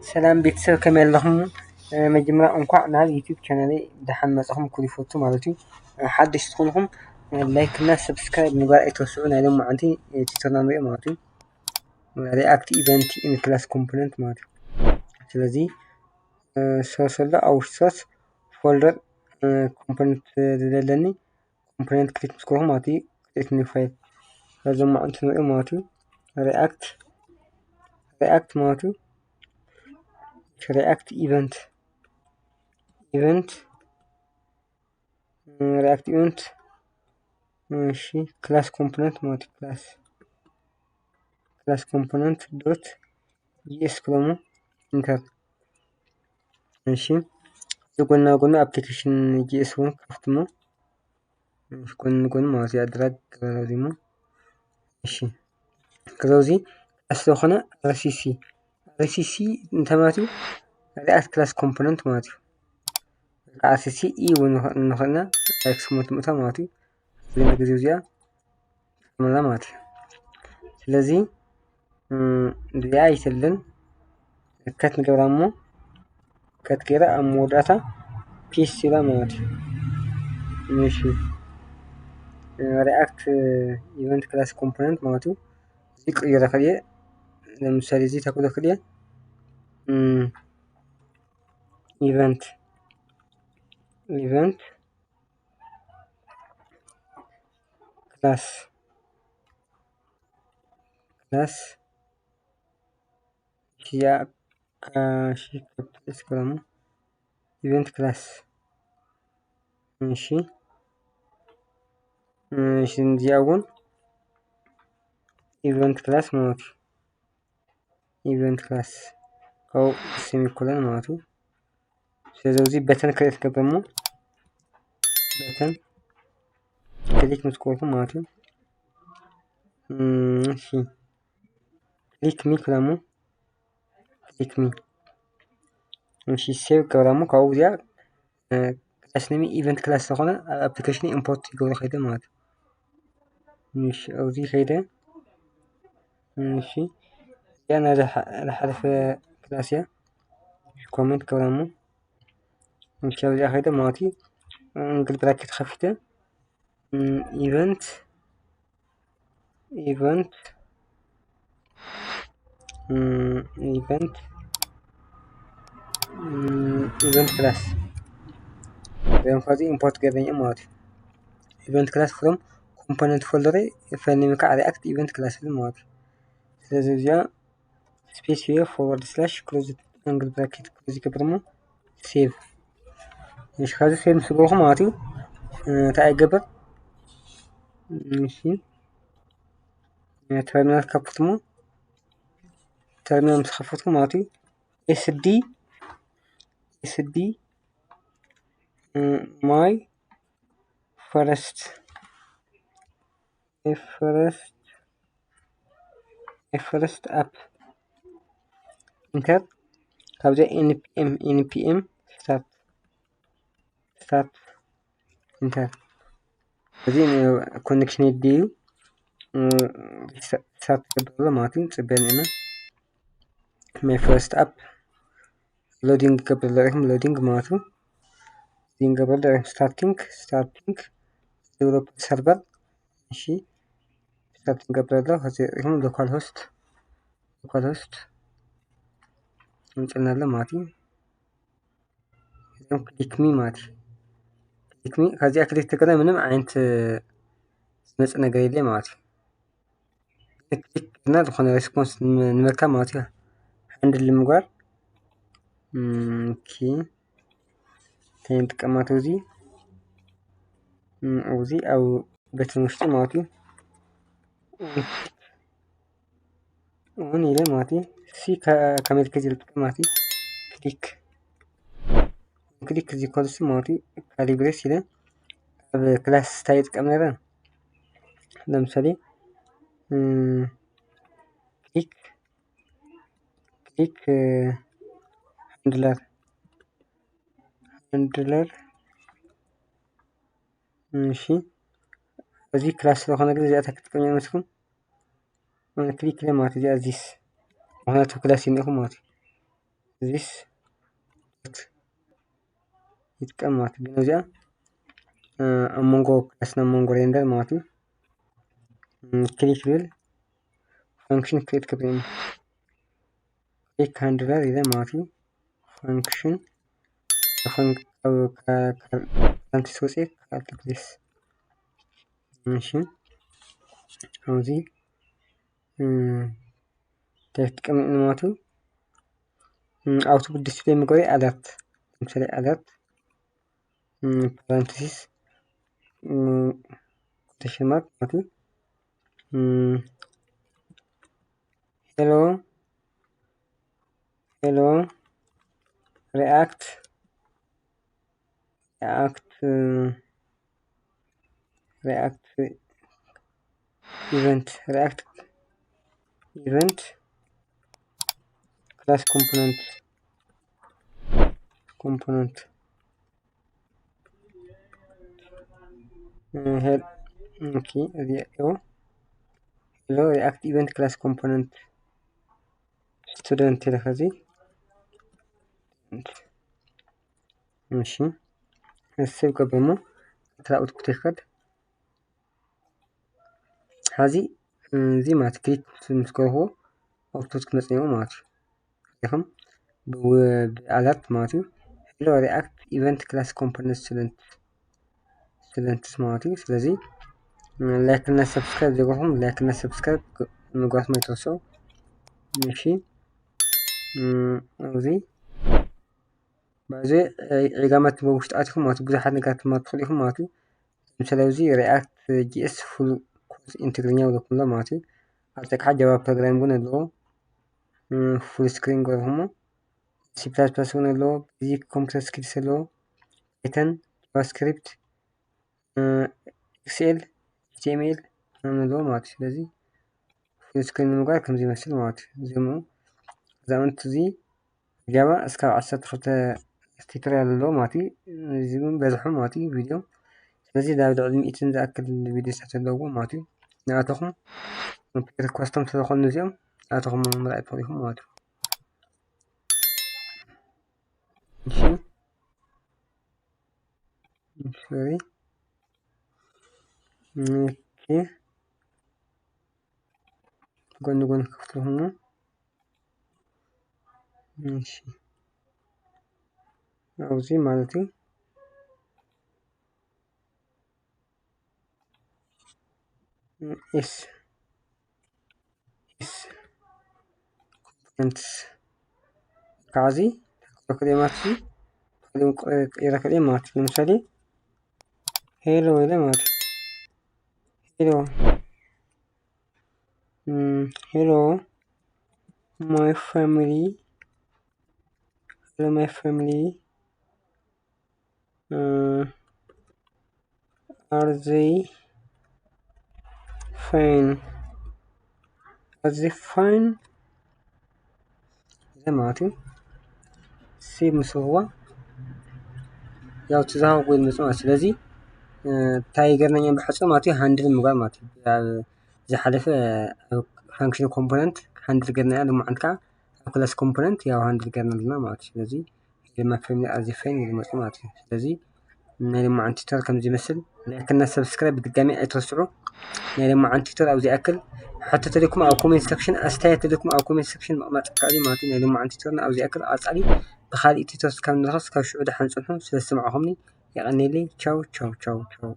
ሰላም ቤተሰብ፣ ከመይ ኣለኹም? መጀመርያ እንኳዕ ናብ ዩቲዩብ ቻናለይ ደሓን መጻኹም ክብል ይፈቱ ማለት እዩ። ሓደሽቲ ዝኾንኩም ላይክ እና ሰብስክራይብ ምግባር ኣይትረስዑ። ናይ ሎማዓንቲ ቲቶርና ንሪኦ ማለት እዩ። ሪኣክት ኢቨንት ኢን ክላስ ኮምፖነንት ማለት እዩ። ስለዚ ሶርስ ኣሎ፣ ኣብ ውሽጢ ሶርስ ፎልደር ኮምፖነንት ዝደለኒ ኮምፖነንት ክሊክ ምስ ገበርኩ ማለት እዩ፣ ክሬት ኒው ፋይል። ከዚ ሎማዓንቲ ንሪኦ ማለት እዩ። ሪኣክት ሪኣክት ማለት እዩ። ሪኣክት ኢቨንት ኢቨንት ሪኣክት ኢቨንት እሺ፣ ክላስ ኮምፖነንት ማለት እዩ። ክላስ ክላስ ኮምፖነንት ዶት ጂኤስ ክለሙ ኢንተር። እሺ፣ እዚ ጎና ጎኑ ኣፕሊኬሽን ጂኤስ እውን ክፍትሞ ጎን ንጎን ማለት እዩ። ኣድራግ ገበረዚሞ እሺ፣ ከዚ እዚ ክላስ ዝኾነ ኣርሲሲ ኣርሲሲ እንታይ ማለት እዩ? ሪኣክት ክላስ ኮምፖነንት ማለት እዩ። ኣርሲሲ ኢ እውን ንኽእልና ኤክስ ሞት ምእታ ማለት እዩ። እዚ ግዜ እዚኣ ትጥቀመላ ማለት እዩ። ስለዚ እዚኣ ኣይተልን ከት ንገብራ እሞ ከት ገይራ ኣብ መወዳእታ ፒስ ኢላ ማለት እዩ። እሺ፣ ሪኣክት ኢቨንት ክላስ ኮምፖነንት ማለት እዩ። እዚ ቅይሮ ክልየ ለምሳሌ እዚ ተክሎ ክልየ ኢቨንት ኢቨንት ክላስ ክላስ እዚኣ ካሽ ከፕስ ክለሙ ኢቨንት ክላስ እሺ እሺ እዚኣ እውን ኢቨንት ክላስ ማለት እዩ። ኢቨንት ክላስ ካብኡ ሴሚኮለን ማለት እዩ። ስለዚ ኣብዚ በተን ክሬት ገብረ እሞ በተን ክሊክ ምስ ገበርኩ ማለት እዩ። እሺ ክሊክ ሚ ክለሙ ክሊክ ሚ እሺ ሴቭ ገብረ እሞ ካብኡ እዚኣ ክላስ ኔም ኢቨንት ክላስ ዝኾነ ኣብ ኣፕሊኬሽን ኢምፖርት ይገብሮ ከይደ ማለት እዩ። እሺ ኣብዚ ከይደ እሺ እዚኣ ናይ ዝሓለፈ ክላስ እያ። ኮሜንት ገብረ እሞ እሺ ኣብዚኣ ከይደ ማለት እዩ። እንግል ብራኬት ከፊተ ኢቨንት ኢቨንት ኢቨንት ኢቨንት ክላስ ን ከዚ ኢምፖርት ገበኛ ማለት እዩ። ኢቨንት ክላስ ፍሮም ኮምፖነንት ፎልደር ፋይል ኔም ከዓ ሪኣክት ኢቨንት ክላስ ይብል ማለት እዩ። ስለዚ እዚኣ ስፔስ ሂበ ፎርዋርድ ስላሽ ክሎዝ ኣንግል ብራኬት ክሎዝ ይገብር እሞ ሴቭ። እሺ ካብዚ ሴቭ ምስ ገበርኩ ማለት እዩ እንታይ ይገብር? እሺ ተርሚናል ከፍት እሞ ተርሚናል ምስ ከፈትኩ ማለት እዩ ኤስዲ ኤስዲ ማይ ፈረስት ፈረስት ፈረስት ኣፕ ኢንተር ካብዚኣ ኤንፒኤም ኤንፒኤም ስታርት ስታርት ኢንተር እዚ ኮኔክሽን ድዩ ስታርት ገብር ማለት እዩ። ፅበን ኢና ማይ ፈረስት ኣፕ ሎዲንግ ገብር ለሪኹም ሎዲንግ ማለት እዩ። ሎዲንግ ገብር ለሪኹም ስታርቲንግ ስታርቲንግ ዴቨሎፐር ሰርቨር እሺ ስታርቲንግ ገብር ኣሎ። ከዚ ሪኹም ሎካል ሆስት ሎካል ሆስት እንፅልና ኣሎ ማለት እዩ። እዚኦም ክሊክ ሚ ማለት እዩ። ክሊክ ሚ ከዚኣ ክሊክ ተገለ ምንም ዓይነት ዝመፅእ ነገር የለ ማለት እዩ። ክሊክ እና ዝኾነ ሬስፖንስ ንምርካብ ማለት እዩ። ሃንድል ንምግባር ኦኬ እንታይ ንጥቀማት እዚ እዚ ኣብ በተን ውሽጢ ማለት እዩ። እውን ኢለ ማለት እዩ። ሲ ከመልከት ዝልጥቀም ማለት እዩ። ክሊክ ክሊክ እዚ ኮልስ ማለት እዩ። ካሊብሬስ ኢለ ኣብ ክላስ ስታይ ይጥቀም ነረ። ለምሳሌ ክሊክ ክሊክ ሃንድለር ሃንድለር እሺ እዚ ክላስ ስለኾነ ግን እዚኣታ ክትጥቀም መስኩም ክሊክ ኢለ ማለት እዚኣ ዚስ ምክንያቱ ክላስ ይኒኹም ማለት እዩ። this ይጥቀም ማለት እዩ። ግን እዚኣ ኣብ መንጎ ክላስ ናብ መንጎ ሬንደር ማለት እዩ። ክሊክ ብል function create ክብል click handler ኢለ ማለት እዩ። function ካንቲስ ወፅኤ ካልኩሌስ እሺ ኣብዚ ተጥቀሚኒ ማለት እዩ። ኣውትፑት ዲስፕሌይ ምግበሪ ኣለርት ለምሳሌ ኣለርት parenthesis quotation mark ማለት እዩ። hello hello react react react event react event class component component okay እዚኣ hello react event class component student ኢለ ከዚ እሺ ሴቭ ገበሞ ትራ ኣውትፑት ይኸድ ሐዚ እዚ ማለት ክሊክ ምስ ገርዎ ኣውትፑት ክመፅእ ማለት እዩ። ሪኢኹም ብኣለርት ማለት እዩ። hello react event class component student students ማለት እዩ። ስለዚ ላይክ እና ሰብስክራይብ ዘይገርኩም ላይክ እና ሰብስክራይብ ምግባር ኣይትረስዑ። እሺ ኣብዚ በዚ ዒጋመት ውሽጢ ኣትኹም ማለት ብዙሓት ነገራት ትማር ትኽእሉ ኢኹም ማለት እዩ። ለምሳሌ ኣብዚ React J S full course in ትግርኛ ብለኩም ኣሎ ማለት እዩ። ኣብ ጸግዓ ጃቫ ፕሮግራም እውን ኣለዎ። ፉል ስክሪን ገርኩሞ C plus plus እውን ኣለዎ። ቤዚክ ኮምፒውተር ስኪልስ ኣለዎ። ፓይተን፣ ጃቫስክሪፕት፣ ኤክስኤል፣ ኤችቲኤምኤል ምናምን ኣለዎ ማለት እዩ። ስለዚ ፉል ስክሪን ንምግባር ከምዚ ይመስል ማለት እዩ። እዚኦም እዛምንት እዚ ጃቫ እስካብ ዓሰርተ ክልተ ቲቶሪያል ኣለዎ ማለት እዩ። እዚ እውን በዝሑ ማለት እዩ ቪድዮ። ስለዚ ናብ ልዕሊ ሚእትን ዝኣክል ቪድዮታት ኣለዎ ማለት እዩ። ንኣተኹም ኮስቶም ስለዝኾኑ እዚኦም ንኣተኹም ምርኣይ ትኽእሉ ኢኹም ማለት እዩ። እሺ ሶሪ ኦኬ ጎን ጎን ክፍትልኩም ነው። እሺ ኣብዚ ማለት እዩ ኤስ ኤስ ኮምፖነንትስ ካብዚ ክረክብ ማለት እዩ። ካልእ ክረክብ ማለት እዩ። ለምሳሌ ሄሎ ኢለ ማለት እዩ። ሄሎ ሄሎ my family hello my family are they fine are they fine እዚ ማለት እዩ። ሴቭ ምስ በልኩዋ ያው ተዛሃው ኮይኑ መጽእ ማለት ስለዚ እንታይ ገርናኛ ብሓጹር ማለት እዩ ሃንድል ምግባር ማለት እዩ። ዝሓለፈ ፋንክሽን ኮምፖነንት ሃንድል ገርና እያ። ልሙዓንት ከዓ ኣብ ክላስ ኮምፖነንት ያው ሃንድል ገርና ኣለና ማለት እዩ። ስለዚ ድማ ፋሚሊ ኣዚ ፋይን ይመጽእ ማለት እዩ። ስለዚ ናይ ልሙዓን ቲቶር ከምዚ ይመስል። ላይክ እና ሰብስክራይብ ብድጋሚ ኣይትረስዑ። ናይ ልሙዓን ቲቶር ኣብዚ ኣክል ሕቶ ተልኩም ኣብ ኮሜንት ሰክሽን ኣስተያየት ተልኩም ኣብ ኮሜንት ሰክሽን ምቕማጥ ይከኣል እዩ ማለት እዩ። ናይ ልሙዓን ቲቶር ኣብዚ ኣክል ኣጻሊ ብካሊእ ቲቶር ስካብ ንረኸስ ካብ ሽዑ ደሓን ጽንሑ። ስለ ዝሰማዕኹምኒ የቐኔለይ። ቻው ቻው ቻው ቻው።